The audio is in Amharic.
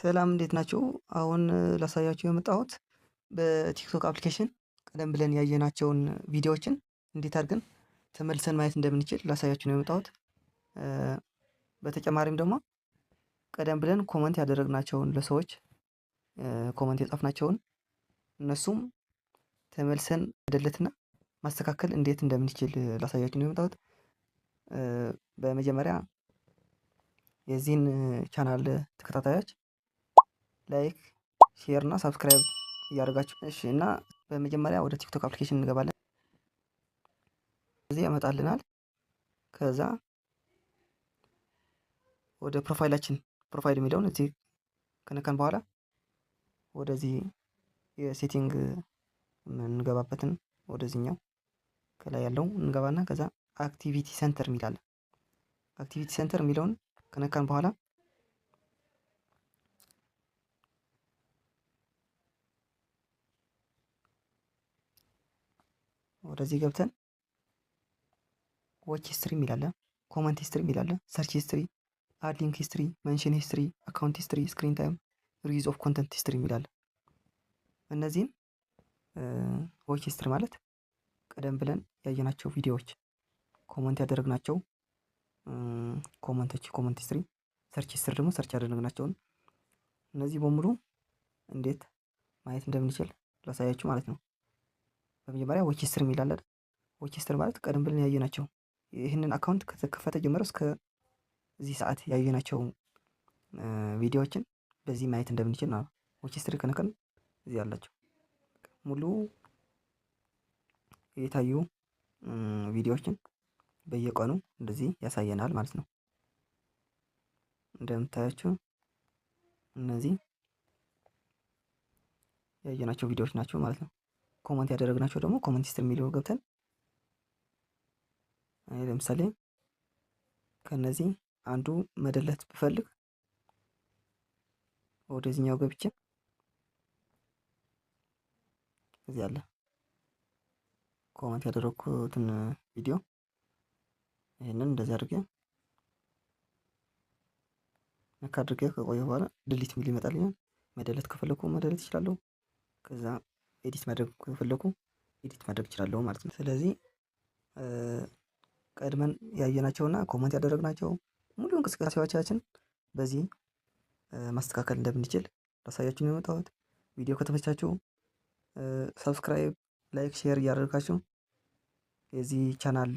ሰላም እንዴት ናችሁ? አሁን ላሳያችሁ የመጣሁት በቲክቶክ application ቀደም ብለን ያየናቸውን ቪዲዮዎችን እንዴት አድርገን ተመልሰን ማየት እንደምንችል ላሳያችሁ ነው የመጣሁት። በተጨማሪም ደግሞ ቀደም ብለን comment ያደረግናቸውን፣ ለሰዎች comment የጻፍናቸውን እነሱም ተመልሰን delete ና ማስተካከል እንዴት እንደምንችል ላሳያችሁ ነው የመጣሁት። በመጀመሪያ የዚህን ቻናል ተከታታዮች like፣ share እና subscribe እያደረጋችሁ፣ እሺ። እና በመጀመሪያ ወደ ቲክቶክ application እንገባለን። እዚህ ያመጣልናል። ከዛ ወደ profile ኣችን፣ profile የሚለውን እዚህ ከነካን በኋላ ወደዚህ የ setting የምንገባበትን ወደዚህኛው ከላይ ያለው እንገባና ከዛ activity center የሚል አለ። Activity center የሚለውን ከነካን በኋላ ወደዚህ ገብተን watch history የሚል አለ፣ comment history የሚል አለ፣ search history፣ add link history፣ mention history፣ account history፣ screen time፣ reuse of content history የሚል አለ። እነዚህን watch history ማለት ቀደም ብለን ያየናቸው ቪዲዮዎች፣ comment ያደረግናቸው comment ኦች comment history፣ search history ደግሞ search ያደረግናቸውን፣ እነዚህ በሙሉ እንዴት ማየት እንደምንችል ላሳያችሁ ማለት ነው። በመጀመሪያ watch history የሚል አለ። Watch history ማለት ቀደም ብለን ያየናቸው፣ ይህንን account ከተከፈተ ጀምሮ እስከ እዚህ ሰዓት ያየናቸው ቪዲዮዎችን በዚህ ማየት እንደምንችል ነው። Watch history ከነካን እዚህ ያላቸው ሙሉ የታዩ ቪዲዮዎችን በየቀኑ እንደዚህ ያሳየናል ማለት ነው። እንደምታያቸው እነዚህ ያየናቸው ቪዲዮዎች ናቸው ማለት ነው። Comment ያደረግናቸው ደግሞ comment history የሚለው ገብተን እኔ ለምሳሌ ከነዚህ አንዱ መደለት ብፈልግ ወደዚህኛው ገብቼ እዚህ አለ comment ያደረግኩትን ቪዲዮ፣ ይህንን እንደዚህ አድርጌ ነካ አድርጌ ከቆየ በኋላ delete የሚል ይመጣልኛል። መደለት ከፈለኩ መደለት እችላለሁ። ከዛ edit ማድረግ ከፈለኩ edit ማድረግ እችላለሁ ማለት ነው። ስለዚህ ቀድመን ያየናቸውና comment ያደረግናቸው ሙሉ እንቅስቃሴዎቻችን በዚህ ማስተካከል እንደምንችል ላሳያችሁ ነው የመጣሁት። ቪዲዮ ከተመቻችሁ subscribe፣ like፣ share እያደረጋችሁ የዚህ ቻናል